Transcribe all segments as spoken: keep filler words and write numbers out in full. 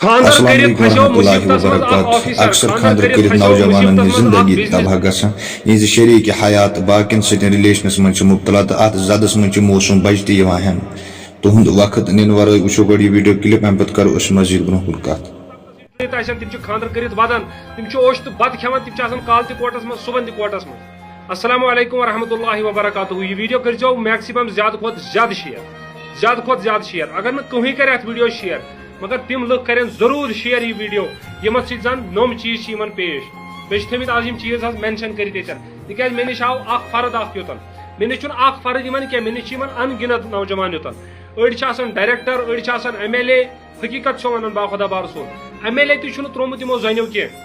خانٛدر السلام کٔرِتھ علیکم پھسیو ورحمۃ اللہ مُصیبتس منٛز اکھ وبرکاتہ۔ آفیسر۔ اکثر خانٛدر خانٛدر کٔرِتھ کٔرِتھ پھسیو نوجوانن مُصیبتس ہٕنٛز منٛز اکھ زندگی بزنس۔ تباہ گژھان، یِہنٛزِ شریک حیات باقین سۭتۍ رلیشنس منٛز چھِ مبتلا تہٕ اتھ زدس منٛز چھِ موسوم بچہِ تہِ یِوان ہٮ۪نہٕ۔ تُہُنٛد وقت نِنہٕ ورٲے وٕچھو گۄڈٕ یہِ ویڈیو کلپ، امہِ پتہٕ کرو أسۍ مزید برونٛہہ کُن کتھ۔ کٔرِتھ آسن، تِم چھِ خانٛدر کٔرِتھ ودان، تِم چھِ اوٚش تہٕ بتہٕ کھٮ۪وان، تِم چھِ آسان کالہٕ تہِ کوٹس منٛز، صبحن تہِ کوٹس منٛز۔ السلام علیکم ورحمۃ اللہ وبرکاتہ۔ یہِ ویڈیو کٔرۍزیو میکسیمم زیادٕ کھۄتہٕ زیادٕ شیئر، زیادٕ کھۄتہٕ زیادٕ شیئر۔ اگر نہٕ کٕہٕنۍ کرِ اتھ ویڈیو شیئر، مگر تِم لُکھ کرن ضروٗر شیئر یہِ ویڈیو، یِمن سۭتۍ زن نوٚم چیٖز چھِ یِمن پیش۔ مےٚ چھِ تھٲمٕتۍ آز یِم چیٖز حظ مینشن کٔرِتھ ییٚتٮ۪ن، تِکیازِ مےٚ نِش آو اکھ فرد اکھ یوٚتن۔ مےٚ نِش چھُنہٕ اکھ فرد یِمن کینٛہہ، مےٚ نِش چھِ یِمن ان گِنت نوجوان یوٚتن۔ أڑۍ چھِ آسان ڈائریکٹر، أڑۍ چھِ آسان ایم ایل اے، حقیقت چھو ونان با خدا بارسول، ایم ایل اے تہِ چھُنہٕ ترومُت یِمو زنیو کینٛہہ۔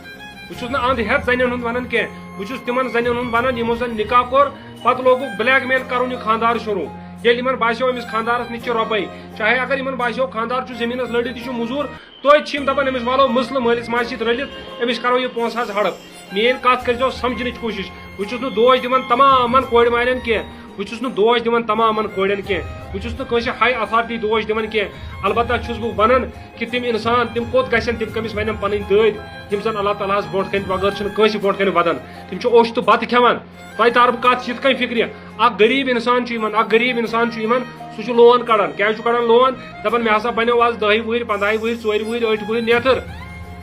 بہٕ چھُس نہٕ اند ہیتھ زنٮ۪ن ہُنٛد ونان کینٛہہ، بہٕ چھُس تِمن زنٮ۪ن ہُنٛد ونان یِمو زن نکاح کوٚر، پتہٕ لوگُکھ بلیک میل کرُن یہِ خاندار شروع۔ ییٚلہِ یِمن باسیو أمِس خاندارس نِش چھِ رۄپے، چاہے اگر یِمن باسیو خاندار چھُ زٔمیٖنس لٔڑِتھ، یہِ چھُ موٚزوٗر، توتہِ چھِ یِم دپان أمِس والو مسلہٕ مٲلِس ماجہِ سۭتۍ رٔلِتھ، أمِس کرو یہِ پونٛسہٕ حظ ہڑپ۔ میٲنۍ کتھ کٔرۍزیو سمجھنٕچ کوٗشش۔ بہٕ چھُس نہٕ دوش دِوان تمامن کورِ مالٮ۪ن کینٛہہ، بہٕ چھُس نہٕ دوش دِوان تمامن کورٮ۪ن کینٛہہ، بہٕ چھُس نہٕ کٲنٛسہِ ہاے اتھارٹی دوش دِوان کینٛہہ۔ البتہ چھُس بہٕ ونان کہِ تِم انسان، تِم کوٚت گژھن، تِم کٔمِس ونن پنٕنۍ دٲدۍ، یِم زن اللہ تعالیٰ ہس برونٛٹھ کنہِ بغٲر چھِنہٕ کٲنٛسہِ برونٛٹھ کنہِ ودان۔ تِم چھِ اوٚش تہٕ بتہٕ کھٮ۪وان۔ تۄہہِ تارٕ بہٕ کتھ یِتھ کٔنۍ فکرِ، اکھ غریب انسان چھُ یِمن، اکھ غریب انسان چھُ یِمن، سُہ چھُ لون کڑان۔ کیازِ چھُ کڑان لون؟ دپان، مےٚ ہسا بنیو آز دہہِ وُہرۍ، پنٛداہہِ وُہرۍ، ژورِ وُہرۍ، ٲٹھِ وُہرۍ نیتھٕر۔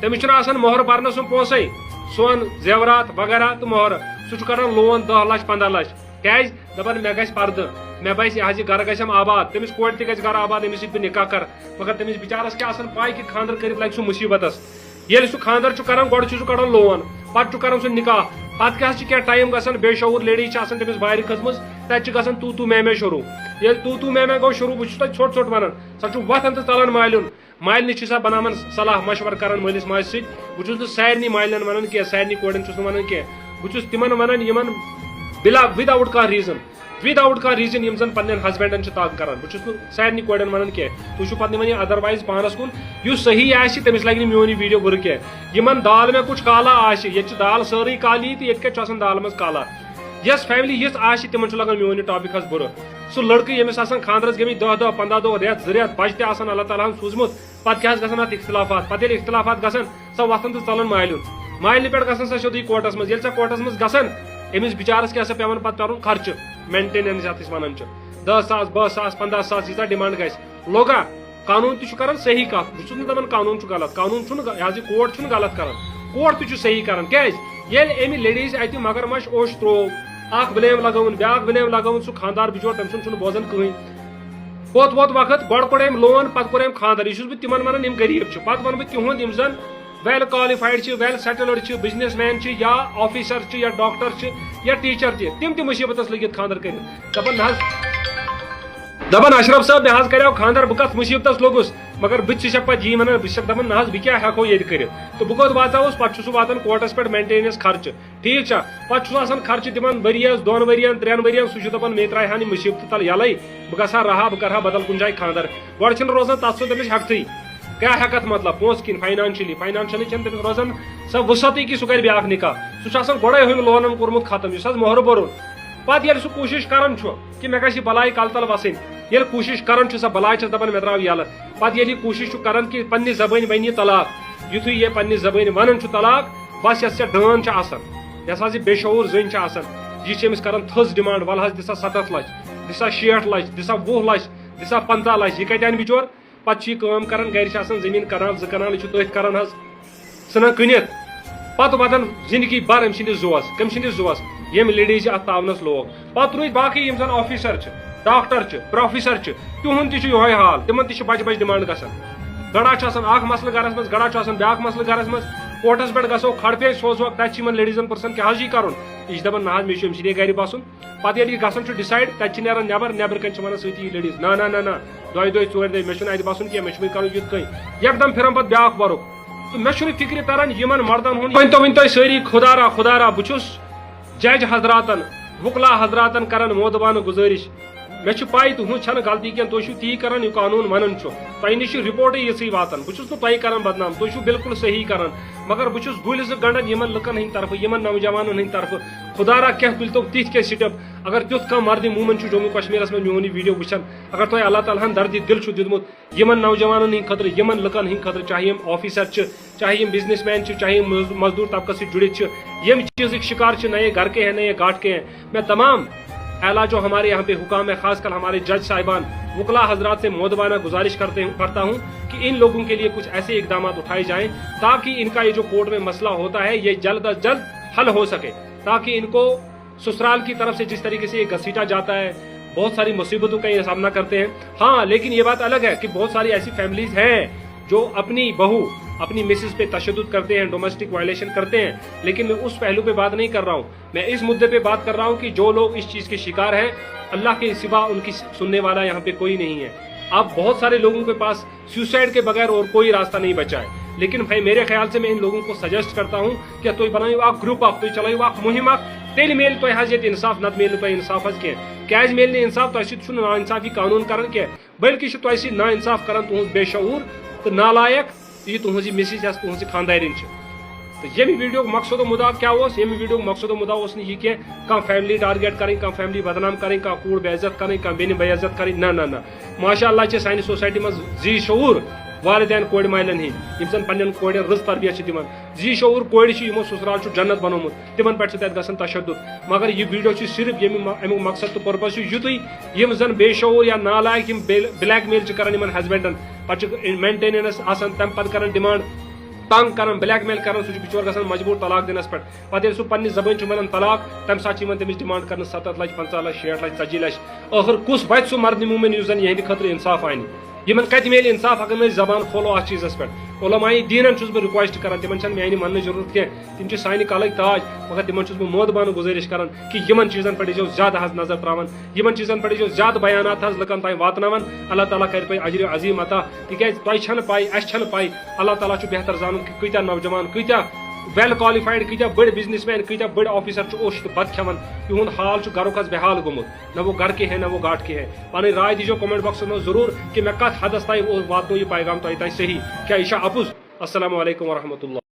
تٔمِس چھُنہٕ آسان مۄہر برنس سُنٛد پونٛسے، سۄن، زیورات وغیرہ تہٕ مۄہر۔ سُہ چھُ کڑان لون دہ لچھ، پنٛداہ لچھ۔ کیازِ؟ دپان، مےٚ گژھِ پردٕ، مےٚ باسہِ یہِ حظ یہِ گرٕ گژھٮ۪م آباد، تٔمِس کورِ تہِ گژھِ گرٕ آباد، أمِس سۭتۍ بہٕ نکاح کرٕ۔ مگر تٔمِس بچارس کیٛاہ آسان پاے کہِ خانٛدر کٔرِتھ لگہِ سُہ مُصیبتس۔ ییٚلہِ سُہ خانٛدر چھُ کران، گۄڈٕ چھُ سُہ کڑان لون، پتہٕ چھُ کران سُہ نکاح، پتہٕ کیٛاہ چھِ کینٛہہ ٹایم گژھان، بے شعوٗر لیڈیٖز چھِ آسان تٔمِس وارِ کھٔژمٕژ، تتہِ چھُ گژھان تو تو میں میں شروع۔ ییٚلہِ تو تو میں میں گوٚو شروع، بہٕ چھُس تۄہہِ ژھوٚٹ ژھوٚٹ ونان، سۄ چھُ وۄتھان تہٕ ژلان مالیُن۔ مالنہِ چھِ سۄ بناوان صلاح مشورٕ کران مٲلِس ماجہِ سۭتۍ۔ بہٕ چھُس نہٕ سارنٕے مالنٮ۪ن ونان کینٛہہ، سارنٕے کورٮ۪ن چھُس نہٕ ونان کینٛہہ۔ بہٕ چھُس تِمن ونان یِمن بلا، without کانٛہہ reason، without کانٛہہ reason یِم زن پننٮ۪ن ہسبنڈن چھِ تنگ کران۔ بہٕ چھُس نہٕ سارنٕے کورٮ۪ن ونان کینٛہہ۔ تُہۍ چھِو پتہٕ نِوان یہِ otherwise پانس کُن۔ یُس صحیح آسہِ، تٔمِس لگہِ نہٕ میون یہِ ویڈیو بُرٕ کینٛہہ۔ یِمن دال میں کچھ کالا آسہِ، ییٚتہِ چھِ دال سٲرٕے کالی تہٕ ییٚتہِ کتہِ چھُ آسان دالہِ منٛز کالا؟ یۄس فیملی یِژھ آسہِ، تِمن چھُ لگان میون یہِ ٹاپک حظ بُرٕ۔ سُہ لڑکہٕ ییٚمِس آسان خانٛدرس گٔمٕتۍ دہ دۄہ، پنٛداہ دۄہ، رٮ۪تھ، زٕ رٮ۪تھ، بچہِ تہِ آسان اللہ تعالیٰ ہن سوٗزمُت، پتہٕ کیٛاہ حظ گژھان اتھ اختلافات؟ پتہٕ ییٚلہِ اختلافات گژھان، سۄ وۄتھان تہٕ ژلان مالِیُن۔ مالنہِ پٮ۪ٹھ گژھان سۄ سیوٚدُے کورٹس منٛز۔ ییٚلہِ سۄ کورٹس منٛز گژھان، أمِس بِچارس کیٛاہ سا پٮ۪وان پتہٕ کرُن خرچہٕ، مینٹیننس یتھ أسۍ ونان چھِ، دہ ساس، باہ ساس، پنٛداہ ساس، ییٖژاہ ڈیمانڈ گژھِ۔ لوگا؟ قانوٗن تہِ چھُ کران صحیح کتھ، بہٕ چھُس نہٕ دپان قانوٗن چھُ غلط، قانوٗن چھُنہٕ غ-، یہِ حظ یہِ کورٹ چھُنہٕ غلط کران، کورٹ تہِ چھُ صحیح کران۔ کیٛازِ؟ ییٚلہِ أمۍ لیڈیٖز اتہِ مگرمچھ اوٚش تروو، اکھ بلیم لگٲوٕن، بیاکھ بلیم لگٲوٕن، سُہ خانٛدار بِچور، تٔمۍ سُنٛد چھُنہٕ بوزان کٕہٕنۍ۔ ہوت ووت وقت، گۄڈٕ کوٚڑ أمۍ لون، پتہٕ کوٚر أمۍ خانٛدر۔ یہِ چھُس بہٕ تِمن ونان، یِم غریٖب چھِ۔ پتہٕ ونہٕ بہٕ تِہُنٛد، یِم زن well qualified چھِ، well settled چھِ، business man چھِ، یا آفیسر چھِ، یا ڈاکٹر چھِ، یا ٹیچر تہِ، تِم تہِ مُصیبتس لٔگِتھ خانٛدر کٔرِتھ۔ دپان، نہ حظ، دپان، اشرف صٲب، مےٚ حظ کریو خانٛدر، بہٕ کتھ مُصیبتس لوٚگُس؟ مگر بہٕ تہِ چھُسکھ پتہٕ یی ونان، بہٕ چھُسکھ دپان، نہ حظ، بہٕ کیٛاہ ہٮ۪کو ییٚتہِ کٔرِتھ؟ تہٕ بہٕ کوٚت واتاوُس؟ پتہٕ چھُ سُہ واتان کورٹس پٮ۪ٹھ، مینٹیننس خرچہٕ۔ ٹھیٖک چھا؟ پتہٕ چھُ سُہ آسان خرچہٕ دِوان ؤریَس، دۄن ؤرین، ترٛٮ۪ن ؤرین، سُہ چھُ دپان، مے ترٛایہِ ہا نہٕ مُصیبتہٕ تل یَلَے، بہٕ گژھٕ ہا رہا، بہٕ کرٕ ہا بدل کُنہِ جایہِ خانٛدر۔ گۄڈٕ چھِنہٕ روزان تتھ سۭتۍ تٔمِس ہٮ۪کتھٕے۔ کیٛاہ ہٮ۪کتھ مطلب؟ پونٛسہٕ کِنۍ، فاینانشلی، فاینانشلی چھَنہٕ تٔمِس روزان سۄ وُسعتٕے کہِ سُہ کرِ بیٛاکھ نکاح۔ سُہ چھُ آسان گۄڈے ہُمہِ لونن کوٚرمُت ختم، یُس حظ مۄہرٕ بوٚرُن۔ پتہٕ ییٚلہِ سُہ کوٗشِش کران چھُ کہِ مےٚ گژھِ یہِ بلاے کل تل وسٕنۍ، ییٚلہِ کوٗشِش کران چھُ، سۄ بلاے چھَس دپان، مےٚ ترٛاو یَلہٕ۔ پتہٕ ییٚلہِ یہِ کوٗشِش چھُ کران کہِ پننہِ زبٲنۍ ونہِ یہِ طلاق، یُتھُے یہِ پننہِ زبٲنۍ ونان چھُ طلاق، بس یۄس ژےٚ ڈٲن چھِ آسان، یۄس حظ یہِ بے شعوٗر زٔنۍ چھِ آسان، یہِ چھِ أمِس کران تھٔز ڈیمانڈ، ولہٕ حظ دِ سا ستتھ لچھ، دِ سا شیٹھ لچھ، دِ سا وُہ لچھ، دِ سا پنٛژاہ لچھ۔ یہِ کتہِ انہِ بِچور؟ پتہٕ چھُ یہِ کٲم کران، گرِ چھِ آسان زٔمیٖن کنال زٕ کنال، یہِ چھُ تٔتھۍ کران حظ، ژھٕنان کٕنِتھ۔ پتہٕ ودان زندگی بھر أمۍ سٕنٛدِس زُوَس۔ کٔمۍ سٕنٛدِس زُوَس؟ ییٚمۍ لیڈیٖزِ اَتھ تاونَس لوگ۔ پتہٕ روٗدۍ باقٕے یِم زَن آفیسر چھِ، ڈاکٹر چھِ، پروفیسر چھِ، تِہُنٛد تہِ چھُ یِہوٚے حال۔ تِمن تہِ چھِ بجہِ بجہِ ڈیمانڈ گژھان۔ گڑا چھُ آسان اکھ مسلہٕ گرس منٛز، گڑا چھُ آسان بیٛاکھ مسلہٕ گرس منٛز۔ کورٹس پٮ۪ٹھ گژھو، کھڑپے سوزوکھ، تَتہِ چھِ یِمن لیڈیٖزن پرژھان، کیٛاہ حظ چھُ یہِ کرُن؟ یہِ چھِ دپان، نہ حظ، مےٚ چھُ أمۍ سٕنٛدے گرِ بسُن۔ پتہٕ ییٚلہِ یہِ گژھان چھُ ڈِسایڈ، تتہِ چھِ نیران نٮ۪بر، نٮ۪برٕ کنہِ چھِ ونان سۭتی یہِ لیڈیٖز، نہ، نہ، نہ، نہ، دۄیہِ دۄہہِ، ژورِ دۄہہِ، مےٚ چھُنہٕ اتہِ بسُن کینٛہہ، مےٚ چھُ وۄنۍ کرُن یُتھ کٔنۍ۔ یکدم پھران پتہٕ بیٛاکھ ورُک۔ تہٕ مےٚ چھُنہٕ فکرِ تران یِمن مردن ہُنٛد۔ وۄنۍ تو، وۄنۍ تۄہہِ سٲری خۄدا را، خۄدا را، بہٕ چھُس جج حضراتن، وکلا حضراتن کران مودبانہٕ گُزٲرِش۔ مےٚ چھِ پَے تُہٕنٛز چھَنہٕ غلطی کینٛہہ، تُہۍ چھِو تی کران یہِ قانوٗن وَنان چھُ۔ تۄہہِ نِش چھِ رِپورٹٕے یِژھٕے واتان۔ بہٕ چھُس نہٕ تۄہہِ کران بدنام، تُہۍ چھِو بالکل صحیح کران۔ مگر بہٕ چھُس گُلۍ زٕ گنٛڈان یِمن لُکن ہٕنٛدِ طرفہٕ، یِمن نوجوانن ہٕنٛدِ طرفہٕ، خدا را کینٛہہ تُلۍ تو تِتھۍ کینٛہہ سٹیپ۔ اگر تیُتھ کانٛہہ مردِ مومن چھُ جموں کشمیرس منٛز میون یہِ ویڈیو وٕچھان، اگر تۄہہِ اللہ تعالیٰ ہن دردِ دل چھُ دیُتمُت یِمن نوجوانن ہٕنٛدِ خٲطرٕ، یِمن لُکن ہٕنٛدِ خٲطرٕ، چاہے یِم آفیسر چھِ، چاہے یِم بزنس مین چھِ، چاہے یِم مز-، مزدور طبقس سۭتۍ جُڑِتھ چھِ، یِم چیٖزٕکۍ شکار چھِ، نہ یہ گھر کے ہیں، نہ یہ گھاٹ کے ہیں۔ میں تمام اعلیٰ جو ہمارے یہاں پہ حکام ہے، خاص کر ہمارے جج صاحبان، وکلاء حضرات سے مؤدبانہ گزارش کرتے ہوں، کرتا ہوں کہ ان لوگوں کے لیے کچھ ایسے اقدامات اٹھائے جائیں تاکہ ان کا یہ جو کورٹ میں مسئلہ ہوتا ہے، یہ جلد از جلد حل ہو سکے، تاکہ ان کو سسرال کی طرف سے جس طریقے سے یہ گھسیٹا جاتا ہے، بہت ساری مصیبتوں کا یہ سامنا کرتے ہیں۔ ہاں، لیکن یہ بات الگ ہے کہ بہت ساری ایسی فیملیز ہیں جو اپنی بہو، اپنی مسز پہ تشدد کرتے ہیں، ڈومیسٹک وائلیشن کرتے ہیں، لیکن میں اس پہلو پہ بات نہیں کر رہا ہوں۔ میں اس مدعے پہ بات کر رہا ہوں کہ جو لوگ اس چیز کے شکار ہیں، اللہ کے سوا ان کی سننے والا یہاں پہ کوئی نہیں ہے۔ اب بہت سارے لوگوں کے پاس سوسائڈ کے بغیر اور کوئی راستہ نہیں بچا ہے، لیکن بھائی، میرے خیال سے میں ان لوگوں کو سجیسٹ کرتا ہوں کہ تُہۍ بنٲیِو اکھ گروپ اکھ، تُہۍ چلٲیِو اکھ مُہِم اکھ، تیٚلہِ میلہِ تۄہہِ حظ ییٚتہِ انصاف، نتہٕ میلہِ نہٕ تۄہہِ انصاف حظ کینٛہہ۔ کیازِ میلہِ نہٕ انصاف؟ تۄہہِ سۭتۍ چھُنہٕ ناانصافی قانون کران کینٛہہ، بلکہِ چھُ تۄہہِ سۭتۍ ناانصاف کران تُہنٛز بے شعوٗر تہٕ نالایق، یہِ تُہنٛز یہِ مسز یۄس تُہنٛز یہِ خاندارِنۍ چھِ۔ تہٕ ییٚمہِ ویڈیوُک مقصد و مُدعا کیٛاہ اوس؟ ییٚمہِ ویڈیوُک مقصد و مُدعا اوس نہٕ یہِ کینٛہہ، کانٛہہ فیملی ٹارگیٹ کرٕنۍ، کانٛہہ فیملی بدنام کرٕنۍ، کانٛہہ کوٗر بے عزت کرٕنۍ، کانٛہہ بیٚنہِ بے عزت کرٕنۍ، نہ، نہ، نہ۔ ماشاء اللہ چھِ سانہِ سوسایٹی منٛز ذی شعوٗر والدین کورِ مالٮ۪ن ہٕنٛدۍ، یِم زن پننٮ۪ن کورٮ۪ن رٕژ تربیت چھِ دِوان۔ ذی شعوٗر کورِ چھِ، یِمو سسرال چھُ جنت بنومُت، تِمن پٮ۪ٹھ چھُ تتہِ گژھان تشدد۔ مگر یہِ ویڈیو چھُ صرف ییٚمہِ م-، امیُک مقصد تہٕ پرپز چھُ یُتُے، یِم زن بے شعوٗر یا نالایق یِم بے-، بلیک میل چھِ کران یِمن ہسبینڈن، پتہٕ چھُ مینٹیننس آسان، تمہِ پتہٕ کران ڈیمانڈ، تنگ کران، بلیک میل کران، سُہ چھُ بِچور گژھان مجبوٗر طلاق دِنس پٮ۪ٹھ۔ پتہٕ ییٚلہِ سُہ پننہِ زبٲنۍ چھُ ونان طلاق، تمہِ ساتہٕ چھِ یِوان تٔمِس ڈیمانڈ کرنہٕ ستتھ لچھ، پنژاہ لچھ، شیٹھ لچھ، ژتجی لچھ۔ ٲخر کُس بچہِ سُہ مردِ مومن یُس زن یِہنٛدِ خٲطرٕ انصاف انہِ؟ یِمن کتہِ میلہِ انصاف اگر نہٕ أسۍ زبان کھولو اتھ چیٖزس پٮ۪ٹھ؟ علماء دیٖنن چھُس بہٕ ریکویسٹ کران، تِمن چھنہٕ میانہِ مننٕچ ضروٗرت کینٛہہ، تِم چھِ سانہِ کلٕکۍ تاج، مگر تِمن چھُس بہٕ مودبانہٕ گُزٲرِش کران کہِ یِمن چیٖزن پٮ۪ٹھ ٲسۍزیو زیادٕ حظ نظر تراوان، یِمن چیٖزن پٮ۪ٹھ ٲسۍزیو زیادٕ بیانات حظ لُکن تام واتناوان۔ اللہ تعالیٰ کرِ تۄہہِ اجرِ عظیٖم عطا، تِکیازِ تۄہہِ چھنہٕ پاے، اسہِ چھنہٕ پاے، اللہ تعالیٰ چھُ بہتر زانُن کہِ کۭتیاہ نوجوان، کۭتیاہ ویل کوالیفایڈ، کۭتیاہ بٔڑۍ بزنس مین، کۭتیااہ بٔڑۍ آفیسر چھِ اوٚش تہٕ بتہٕ کھٮ۪وان، یِہُنٛد حال چھُ گرُک حظ بے حال گوٚمُت۔ نہ وہ گھر کے ہیں، نہ وہ گھاٹ کے ہیں۔ پنٕنۍ راے دیٖزیو کمنٹ باکسس منٛز ضروٗر کہِ مےٚ کتھ حدس تام اوس واتنو یہِ پیغام تۄہہِ تام صحیح، کیٛاہ یہِ چھا اپُز؟ السلام علیکم ورحمۃ اللہ۔